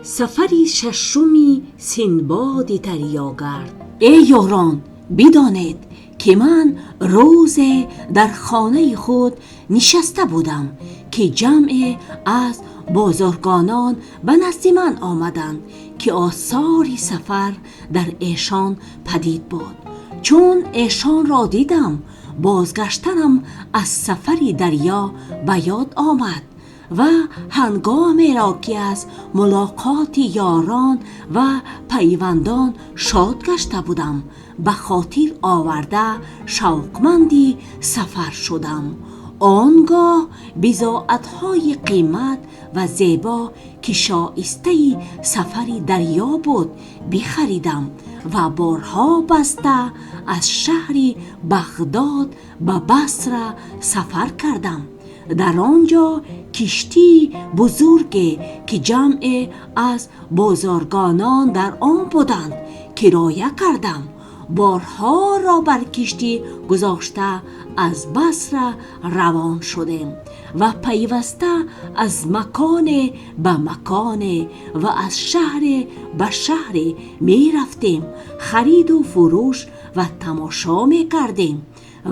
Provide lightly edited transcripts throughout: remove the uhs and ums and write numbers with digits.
Сафари шашуми Синбоди дарёгард. Эй ёрон, бидонед, ки ман рӯзе дар хонаи худ нишаста будам, ки ҷамъе аз бозаргонон ба назди ман омаданд, ки осори сафар дар эшон падид буд. Чун эшонро дидам, бозгаштанам аз сафари дарё ба ёд омад ва ҳангоме ро ки аз мулоқоти ёрон ва пайвандон шод гашта будам, ба хотир оварда шавқманди сафар шудам. Он гоҳ бизоатҳои қимат ва зебо, ки шоистаи сафари дарё буд, бихаридам ва борҳо баста аз шаҳри Бағдод ба Басра сафар кардам. Дар он ҷо киштии бузурге, ки ҷамъе аз бозаргонон дар он буданд, кироя кардам. Борҳоро бар киштӣ гузошта аз Басра равон шудем ва пайваста аз маконе ба макон ва аз шаҳре ба шаҳре мерафтем, хариду фурӯш ва тамошо мекардем.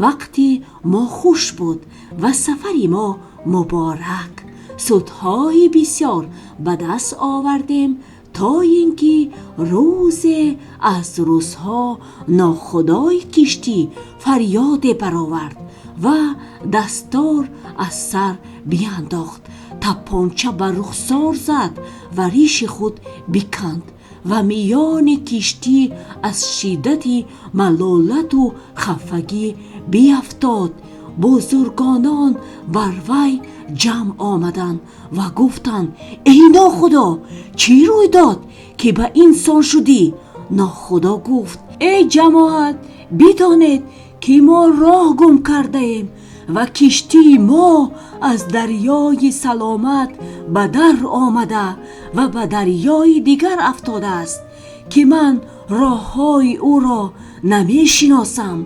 Вақти мо хуш буд ва сафари мо муборак. Судҳои бисёр ба даст овардем, то инки рӯзе аз рӯзҳо нохудои киштӣ фарёде барорд ва дастор аз сар биандохт, тапонча бар рухсор зад ва риши худ биканд ва миёни киштӣ аз шиддати малолат ва хафагӣ биуфтод. Бузургонон бар вай ҷамъ омаданд ва гуфтанд: «Эй нохудо, чӣ рӯй дод, ки ба ин сон шудӣ?» Нохудо гуфт: «Эй ҷамоат, бидонед, ки мо роҳ гум кардаем ва киштии мо аз дарёи саломат ба дар омада ва ба дарёи дигар афтодааст, ки ман роҳҳои ӯро намешиносам.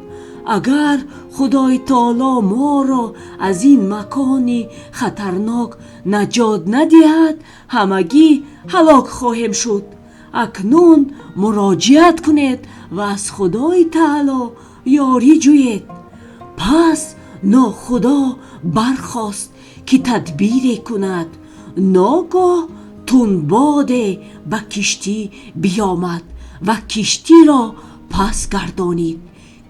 Агар Худои таоло моро аз ин макони хатарнок наҷот надиҳад, ҳамагӣ ҳалок хоҳем шуд. Акнун муроҷиат кунед ва аз Худои таоло ёрӣ ҷӯед.» Пас нохудо бархост, ки тадбире кунад. Ногоҳ тундбоде ба киштӣ биёмад ва киштиро пас гардонид.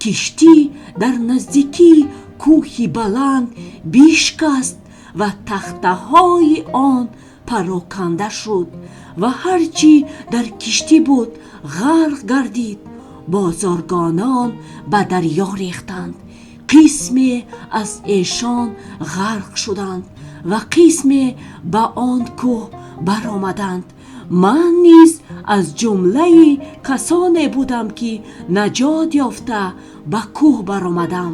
Киштӣ дар наздикии кӯҳи баланд бишкаст ва тахтаҳои он пароканда шуд ва ҳарчи дар киштӣ буд ғарқ гардид. Бозаргонон ба дарё рехтанд. Қисме аз эшон ғарқ шуданд ва қисме ба он кӯҳ баромаданд. Ман низ аз ҷумлаи касоне будам, ки наҷот ёфта ба кӯҳ баромадам.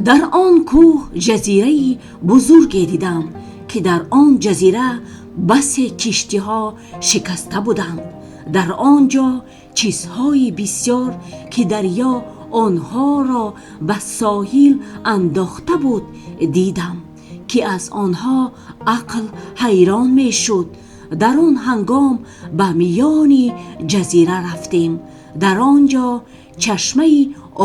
Дар он кӯҳ ҷазираи бузурге дидам, ки дар он ҷазира басе киштиҳо шикаста буданд. Дар он ҷо чизҳои бисёр, ки дарё онҳоро ба соҳил андохта буд, дидам, ки аз онҳо ақл ҳайрон мешуд. Дар он ҳангом ба миёни ҷазира рафтем. Дар он ҷо чашмаи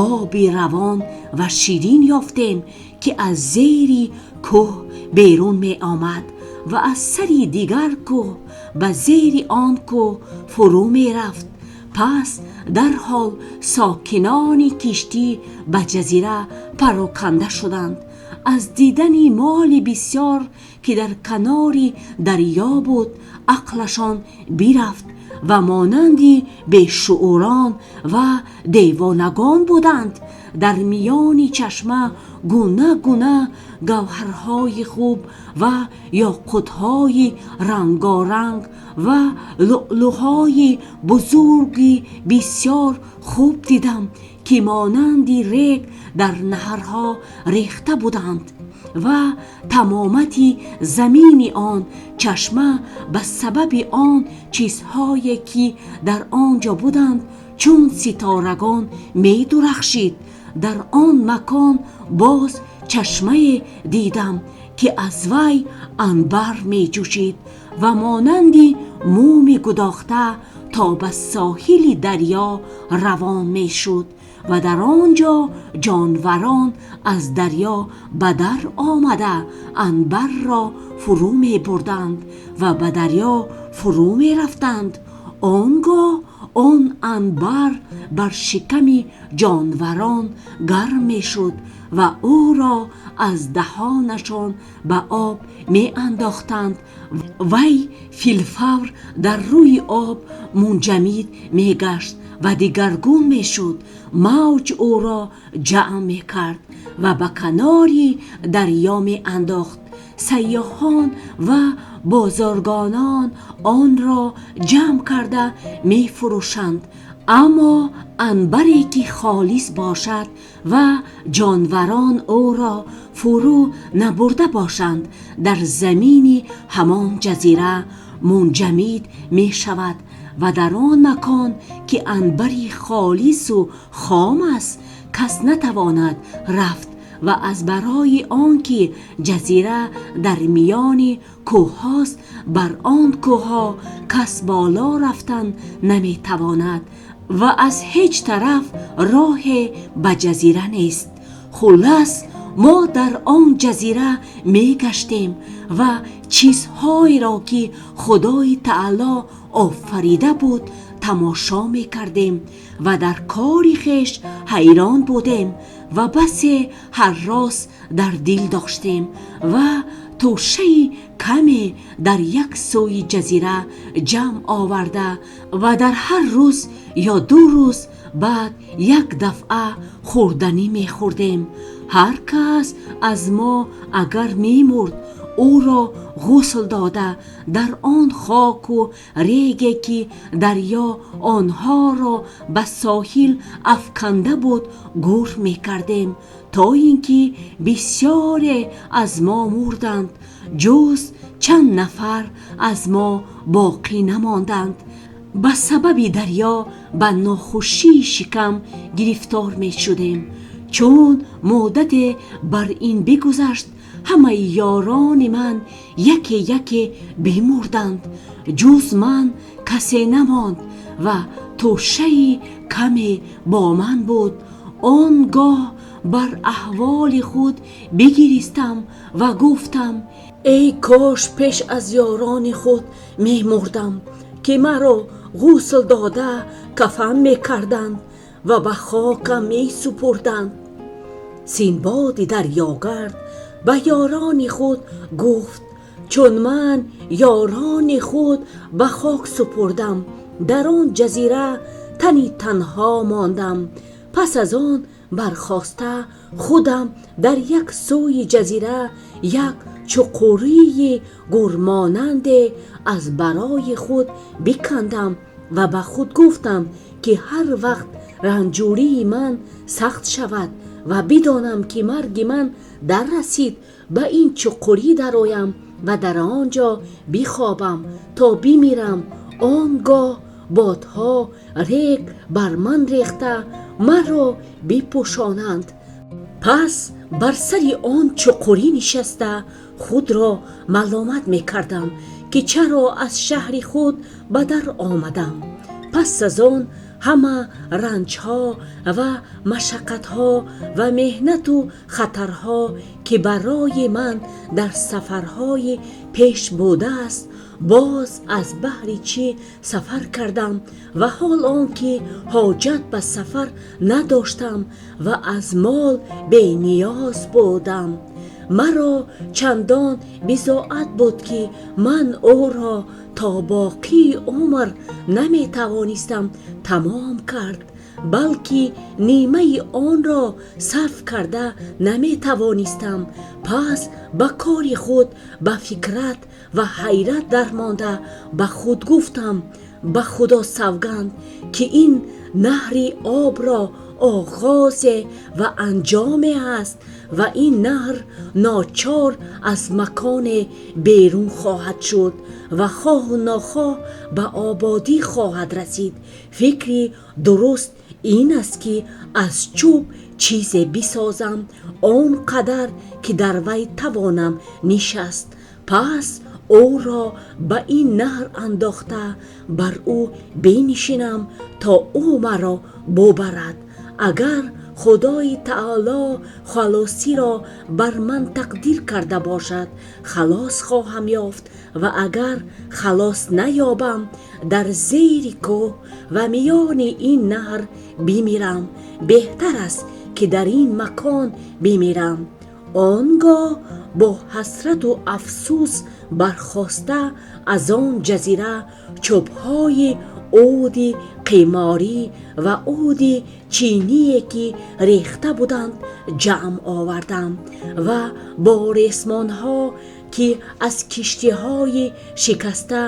оби равон ва ширин ёфтем, ки аз зери кӯҳ берун меомад ва аз сари дигари кӯҳ ба зери он кӯҳ фуро мерафт. Пас дар ҳол сокинони киштӣ ба ҷазира пароканда шуданд. Аз дидани моли бисёр, ки дар канори дарё буд, ақлашон бирафт ва монанди бешууурон ва девонагон буданд. Дар миёни чашма гуна-гуна гавҳарҳои хуб ва ёқутҳои рангоранг ва лаълҳои бузурги бисёр хуб дидам, ки монанди рег дар наҳрҳо рехта буданд ва тамомияти замини он чашма ба сабаби он чизҳое, ки дар он ҷо буданд, чун ситорагон медурахшид. Дар он макон боз чашмае дидам, ки аз вай анбар меҷӯшид. ва монанди муми гудохта то ба соҳили дарё равон мешуд ва дар он ҷо ҷонварон аз дарё ба дар омада анбарро фуру мебурданд ва ба дарё фуру мерафтанд. Он гоҳ он анбар бар шиками ҷонварон гарм мешуд ва ӯро аз даҳонашон ба об меандохтанд. Вай филфавр дар рӯи об мунҷамид мегашт ва дигаргун мешуд. Мавҷ ӯро ҷамъ мекард ва ба канори дарё меандохт. Сайёҳон ва бозаргонон онро ҷамъ карда мефурӯшанд. Аммо анбаре ки холис бошад ва ҷонварон ӯро фуру набурда бошанд, дар замини ҳамон ҷазира мунҷамид мешавад ва дар он макон ки анбари холис ва хом аст, кас натавонад рафт ва аз барои он ки ҷазира дар миёни кӯҳҳост, бар он кӯҳҳо кас боло рафтан наметавонад ва аз ҳеҷ тараф роҳе ба ҷазира нест. Хулос, мо дар он ҷазира мегаштем ва чизҳоеро ки Худои таъоло офарида буд тамошо мекардем ва дар кори хеш ҳайрон будем ва басе ҳарос дар дил доштем ва тӯшаи каме дар як сӯи ҷазира ҷамъ оварда ва дар ҳар рӯз ё ду рӯз баъд як дафъа хӯрданӣ мехӯрдем. Ҳар кас аз мо агар мемурд, ӯро ғусл дода дар он хоку реге ки дарё онҳоро ба соҳил афканда буд гӯр мекардем, то ин ки бисёре аз мо мурданд, ҷуз чанд нафар аз мо боқӣ намонданд. Ба сабаби дарё ба нохушии шикам гирифтор мешудем. Чун муддате бар ин бигузашт, ҳамаи ёрони ман яке яке бимурданд, ҷуз ман касе намонд ва тӯшаи каме бо ман буд. Он гоҳ бар аҳволи худ бигиристам ва гуфтам: эй кош пеш аз ёрони худ мемурдам, ки маро ғусл дода кафан мекарданд ва ба хокам месупурданд. Синбоди дарёгард ба ёрони худ гуфт: чун ман ёрони худ ба хок супурдам, дар он ҷазира тани танҳо мондам. Пас аз он бархоста худам дар як сӯи ҷазира як чуқурии гӯрмонанде аз барои худ бикандам ва ба худ гуфтам ки ҳар вақт ранҷурии ман сахт шавад ва бидонам ки марги ман дар расид, ба ин чуқурӣ дароям ва дар он ҷо бихобам то бимирам. Он гоҳ бодҳо рег бар ман рехта маро бипӯшонанд. Пас бар сари он чуқурӣ нишаста худро маломат мекардам ки чаро аз шаҳри худ ба дар омадам. Пас аз он ҳама ранҷҳо ва машаққатҳо ва меҳнату хатарҳо ки барои ман дар сафарҳои пеш будааст, боз аз баҳри чӣ сафар кардам ва ҳол он ки ҳоҷат ба сафар надоштам ва аз мол бениёз будам. Маро чандон бизоат буд ки ман ӯро то боқии умр наметавонистам тамом кард, балки нимаи онро сарф карда наметавонистам. Пас ба кори худ ба фикрат ва ҳайрат дармонда ба худ гуфтам: ба Худо савганд ки ин наҳри обро оғозе ва анҷоме аст ва ин наҳр ночор аз маконе берун хоҳад шуд ва хоҳу нохоҳ ба ободӣ хоҳад расид. Фикри дуруст ин аст ки аз чӯб чизе бисозам, он қадар ки дар вай тавонам нишаст. Пас Ӯро ба ин наҳр андохта, бар ӯ бинишинам, то ӯ маро бубарад. Агар Худои таоло халосиро бар ман тақдир карда бошад, халос хоҳам ёфт ва агар халос наёбам, дар зери кӯҳ ва миёни ин наҳр бимирам. Беҳтар аст, ки дар ин макон бимирам. Он гоҳ бо ҳасрат ва афсӯс бархоста, аз он ҷазира чӯбҳои уди қаморӣ ва уди чинӣ, ки рехта буданд, ҷамъ овардам ва бо ресмонҳое, ки аз киштиҳои шикаста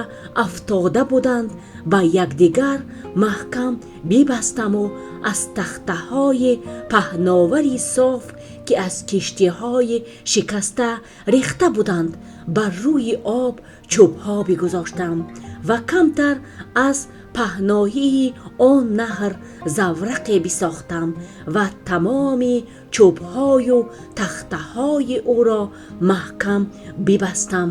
афтода буданд, ба якдигар маҳкам бибастам ва аз тахтаҳои паҳновари соф, ки аз киштиҳои шикаста рехта буданд, бар рӯи об чӯбҳо бигузоштам ва камтар аз паҳнои он наҳр завроқе бисохтам ва тамоми чӯбҳо ва тахтаҳои ӯро маҳкам бибастам.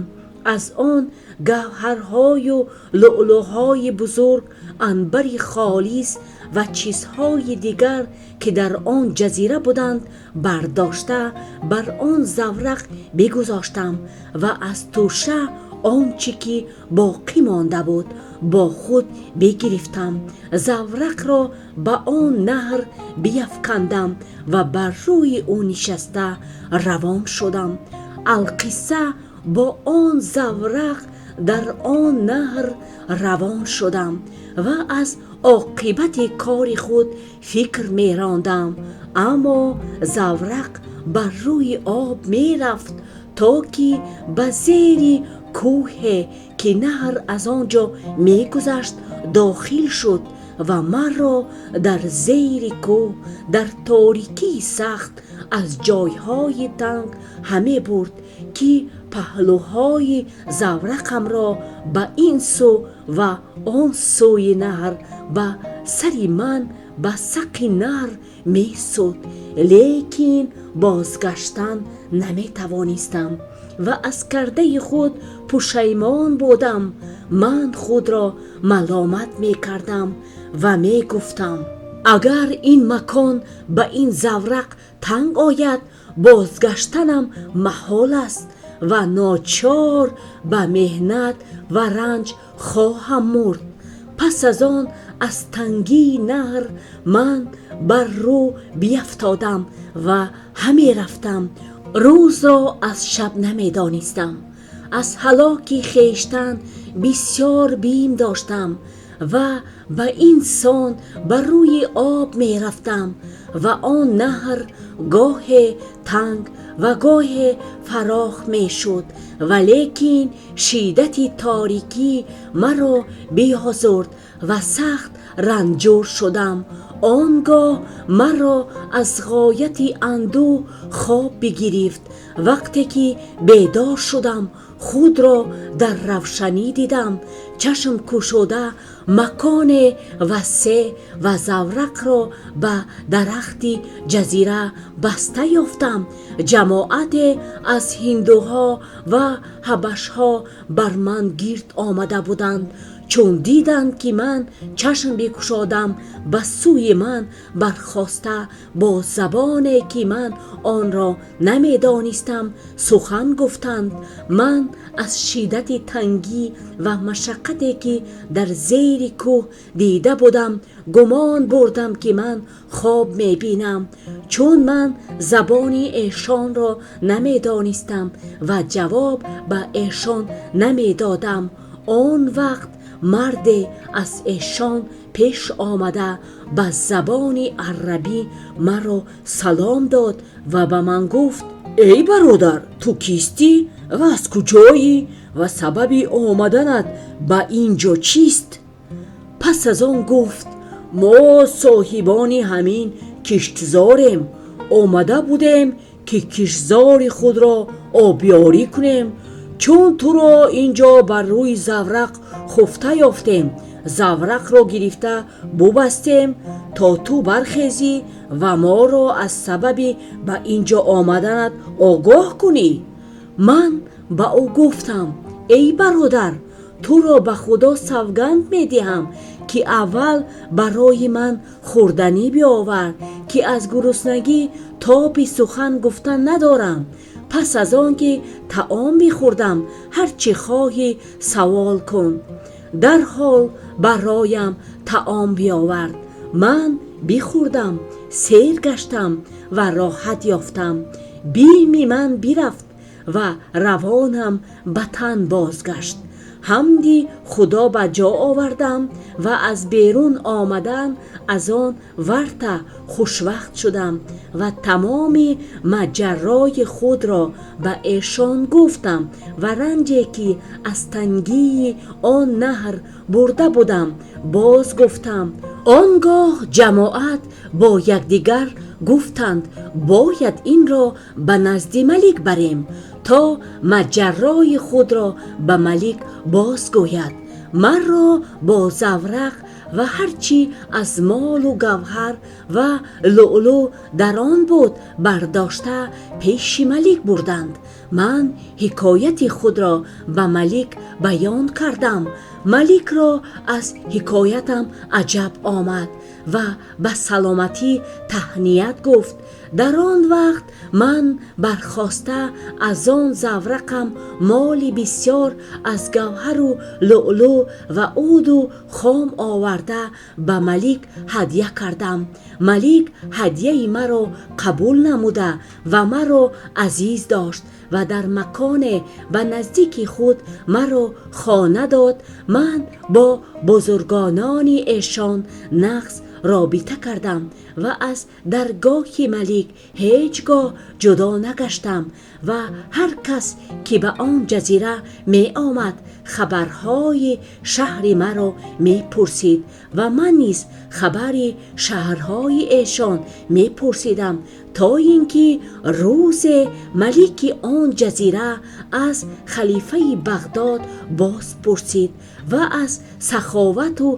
Аз он гавҳарҳо ва лаълҳои бузург, анбари холис ва чизҳои дигар, ки дар он ҷазира буданд, бардошта бар он завроқ бигузоштам ва аз тӯша он чи ки боқӣ монда буд бо худ бигирифтам. Завроқро ба он наҳр афкандам ва бар рӯи ӯ нишаста равон шудам. Алқисса, бо он завроқ дар он наҳр равон шудам ва аз оқибати кори худ фикр мерондам. Аммо завроқ бар рӯи об мерафт, то ки ба зери кӯҳе, ки наҳр аз он ҷо мегузашт, дохил шуд ва маро дар зери кӯҳ дар торикии сахт аз ҷойҳои танг ҳама бурд, ки паҳлӯҳои завроқамро ба ин су ва он сӯи наҳр ба сари ман ба сақи наҳр месуд. Лекин бозгаштан наметавонистам ва аз кардаи худ пушаймон будам. Ман худро маломат мекардам ва мегуфтам: агар ин макон ба ин завроқ танг ояд, бозгаштанам муҳол аст ва ночор ба меҳнат ва ранҷ хоҳам мурд. Пас аз он аз тангии наҳр ман бар рӯ бифтодам ва ҳама рафтам. Рӯзро аз шаб намедонистам. Аз ҳалоки хештан бисёр бим доштам ва ба ин сон бар рӯи об мерафтам ва он наҳр гоҳе танг ва гоҳе фарох мешуд. Валекин шиддати торикӣ маро биозурд ва сахт ранҷур шудам. Он гоҳ маро аз ғояти андӯҳ хоб бигирифт. Вақте ки бедор шудам, худро дар равшанӣ дидам. Чашм кушода макони васеъ ва завроқро ба дарахти ҷазира баста ёфтам. Ҷамоате аз ҳиндуҳо ва ҳабашҳо бар ман гирд омада буданд. Чун диданд, ки ман чашм кушодам, ба сӯи ман бархоста бо забоне, ки ман онро намедонистам, сухан гуфтанд. Ман аз шиддати тангӣ ва машаққате, ки дар зери кӯҳ дида будам, гумон бурдам, ки ман хоб мебинам. Чун ман забони эшонро намедонистам ва ҷавоб ба эшон намедодам. Он вақт марде аз эшон пеш омада ба забони арабӣ маро салом дод ва ба ман гуфт: эй бародар, ту кистӣ ва аз куҷоӣ ва сабаби омаданат ба ин ҷо чист? Пас аз он гуфт: мо соҳибони ҳамин киштзорем. Омада будем, ки киштзори худро обёрӣ кунем. Чун туро инҷо бар рӯи завроқ хуфта ёфтем, завроқро гирифта бубастем, то ту бархезӣ ва моро аз сабаби ба инҷо омаданат огоҳ кунӣ. Ман ба ӯ гуфтам: Эй бародар, туро ба Худо савганд медиҳам, ки аввал барои ман хӯрданӣ биёвар, ки аз гуруснагӣ тоби сухан гуфтан надорам. Пас аз он ки таом бихӯрдам, ҳарчи хоҳӣ савол кун. Дарҳол бароям таом биёвард. Ман бихӯрдам, сер гаштам ва роҳат ёфтам. Бими ман бирафт ва равонам ба тан бозгашт. Ҳамди Худо ба ҷо овардам ва аз берун омадан аз он варта хушвақт шудам ва тамоми маҷрои худро ба эшон гуфтам ва ранҷе ки аз тангии он наҳр бурда будам боз гуфтам. Он гоҳ ҷамоат бо якдигар гуфтанд: бояд инро ба назди малик барем, то маҷрои худро ба малик бозгӯяд. Маро бо заврақ ва ҳарчи аз мол у гавҳар ва лӯълӯ дар он буд бардошта пеши малик бурданд. Ман ҳикояти худро ба малик баён кардам. Маликро аз ҳикоятам аҷаб омад ва ба саломатӣ таҳният гуфт. Дар он вақт ман бархоста аз он заврақам моли бисёр аз гавҳару лӯълӯ ва уду хом оварда ба малик ҳадя кардам. Малик ҳадяи маро қабул намуда ва маро азиз дошт ва дар маконе ба наздики худ маро хона дод. Ман бо бузургонони эшон нағз робита кардам ва аз даргоҳи малик ҳеҷ гоҳ ҷудо нагаштам ва ҳар кас ки ба он ҷазира меомад, хабарҳои шаҳри маро мепурсид ва ман низ хабари шаҳрҳои эшон мепурсидам, то ин ки рӯзе малики он ҷазира аз халифаи Бағдод боз пурсид ва аз саховату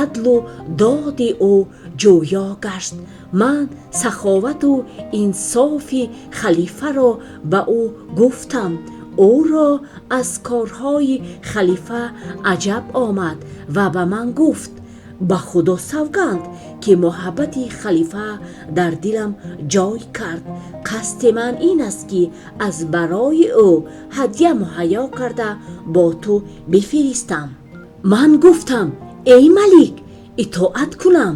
адлу доди ӯ ҷӯё гашт. Ман саховату инсофи халифаро ба ӯ гуфтам. Ӯро аз корҳои халифа аҷаб омад ва ба ман гуфт: ба Худо савганд, ки муҳаббати халифа дар дилам ҷой кард. Қасди ман ин аст, ки аз барои ӯ ҳадя муҳайё карда бо ту бифиристам. Ман гуфтам: эй малик, итоат кунам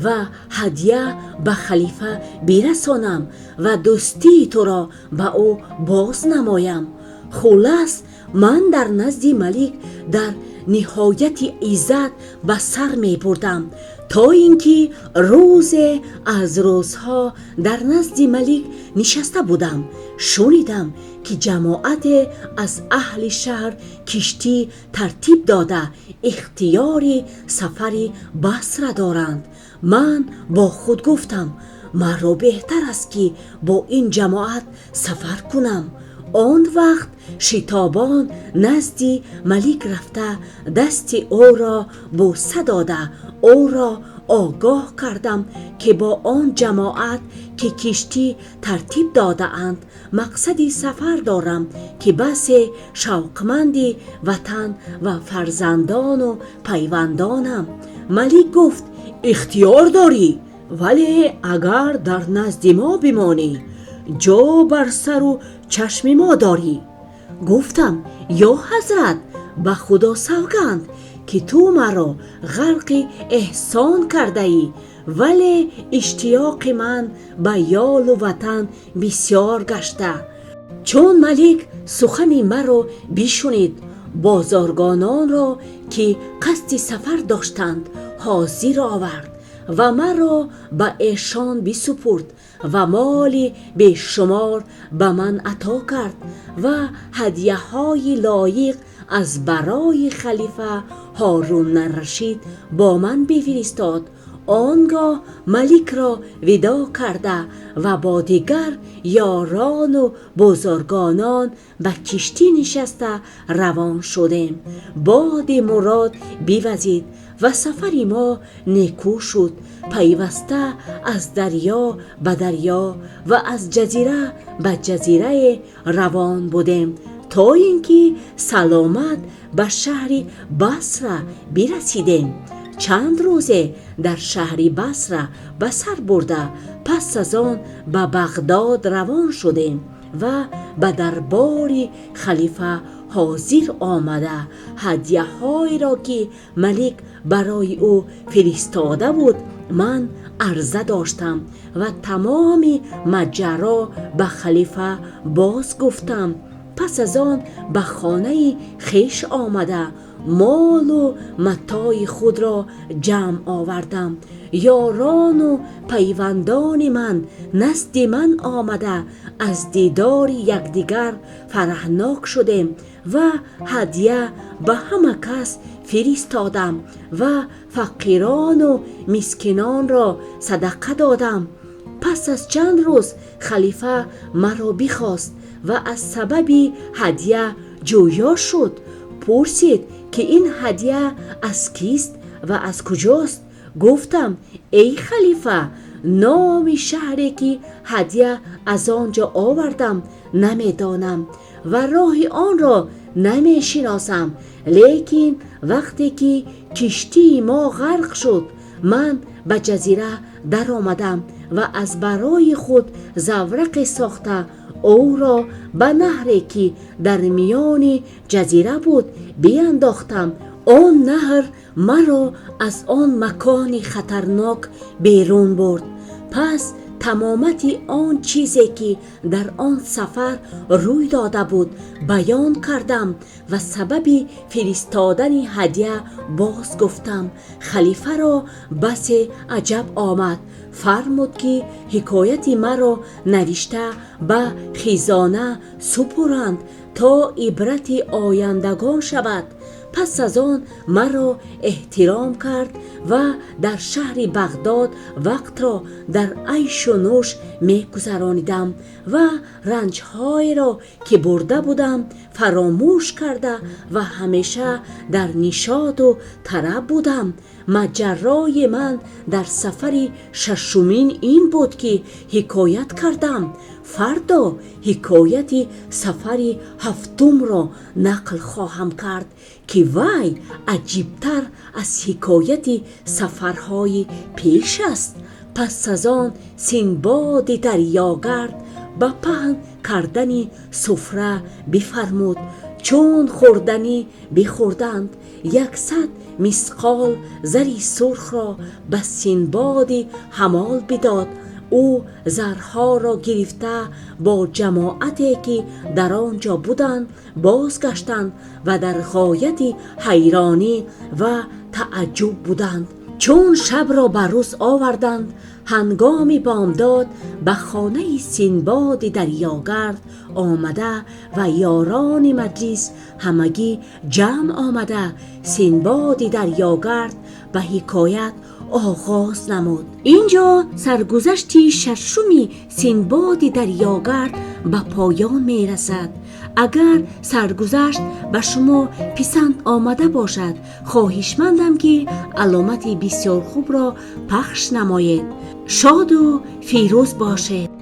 ва ҳадя ба халифа бирасонам ва дӯстии туро ба ӯ боз намоям. Хулас, ман дар назди малик дар ниҳояти иззат ба сар мебурдам, то ин ки рӯзе аз рӯзҳо дар назди малик нишаста будам. Шунидам, ки ҷамоате аз аҳли шаҳр киштӣ тартиб дода, ихтиёри сафари Басра доранд. Ман бо худ гуфтам: маро беҳтар аст, ки бо ин ҷамоат сафар кунам. Он вақт шитобон назди малик рафта, дасти ӯро бӯса дода, ӯро огоҳ кардам, ки бо он ҷамоат, ки киштӣ тартиб додаанд, мақсади сафар дорам, ки басе шавқманди ватан ва фарзандону пайвандонам. Малик гуфт: ихтиёр дорӣ, вале агар дар назди мо бимонӣ, ҷо бар сару чашми мо дорӣ. Гуфтам: ё ҳазрат, ба Худо савганд, ки ту маро ғарқи эҳсон кардаӣ, вале иштиёқи ман ба ёлу ватан бисёр гашта. Чун малик сухани маро бишунид, бозоргононро, ки қасди сафар доштанд, ҳозир овард ва маро ба эшон бисупурд ва моли бешумор ба ман ато кард ва ҳадяҳои лоиқ аз барои халифа Ҳорун ар-Рашид бо ман бифиристод. Он гоҳ маликро видо карда ва бо дигар ёрону бузургонон ба киштӣ нишаста равон шудем. Боди мурод бивазид ва сафари мо неку шуд. Пайваста аз дарё ба дарё ва аз ҷазира ба ҷазирае равон будем, то ин ки саломат ба шаҳри Басра бирасидем. Чанд рӯзе дар шаҳри Басра ба сар бурда, пас аз он ба Бағдод равон шудем ва ба дарбори халифа ҳозир омада, ҳадияҳоеро, ки малик барои ӯ фиристода буд, ман арза доштам ва тамоми моҷаро ба халифа боз гуфтам. Пас аз он ба хонаи хеш омада, мол ва матои худро ҷамъ овардам. Ёрон ва пайвандони ман назди ман омада, аз дидори якдигар фараҳнок шудем ва ҳадя ба ҳама кас фиристодам ва фақирон ва мискинонро садақа додам. Пас аз чанд рӯз халифа маро бихост ва аз сабаби ҳадя ҷӯё шуд. Пурсид, ки ин ҳадя аз кист ва аз куҷост? Гуфтам: эй халифа, номи шаҳре, ки ҳадя аз он ҷо овардам, намедонам ва роҳи онро намешиносам. Лекин вақте ки киштии мо ғарқ шуд, ман ба ҷазира даромадам ва аз барои худ заврақе сохта, ӯро ба наҳре, ки дар миёни ҷазира буд, биандохтам. Он наҳр маро аз он макони хатарнок берун бурд. Пас тамомати он чизе, ки дар он сафар рӯй дода буд, баён кардам ва сабаби фиристодани ҳадя боз гуфтам. Халифаро басе аҷаб омад. Фармуд, ки ҳикояти маро навишта ба хизона супуранд, то ибрати ояндагон шавад. Пас аз он маро эҳтиром кард ва дар шаҳри Бағдод вақтро дар айшу нӯш мегузаронидам ва ранҷҳоеро, ки бурда будам, фаромӯш карда ва ҳамеша дар нишоту тараб будам. Маҷрои ман дар сафари шашумин ин буд, ки ҳикоят кардам. Фардо ҳикояти сафари ҳафтумро нақл хоҳам кард, ки вай аҷибтар аз ҳикояти сафарҳои пеш аст. Пас аз он Синбоди дарёгард ба паҳн кардани суфра бифармуд. Чун хӯрданӣ бихӯрданд, 100 мисқол зари сурхро ба Синбоди ҳамол бидод. Ӯ зарҳоро гирифта, бо ҷамоате, ки дар он ҷо буданд, бозгаштанд ва дар ғояти ҳайронӣ ва тааҷҷуб буданд. Чун шабро ба рӯз оварданд, ҳангоми бомдод ба хонаи Синбоди дарёгард омада ва ёрони маҷлис ҳамагӣ ҷамъ омада, Синбоди дарёгард ба ҳикоят оғоз намуд. Инҷо саргузашти шашуми Синбоди дарёгард ба поён мерасад. Агар саргузашт ба шумо писанд омада бошад, хоҳишмандам, ки аломати бисёр хубро пахш намоед. Шоду фирӯз бошед.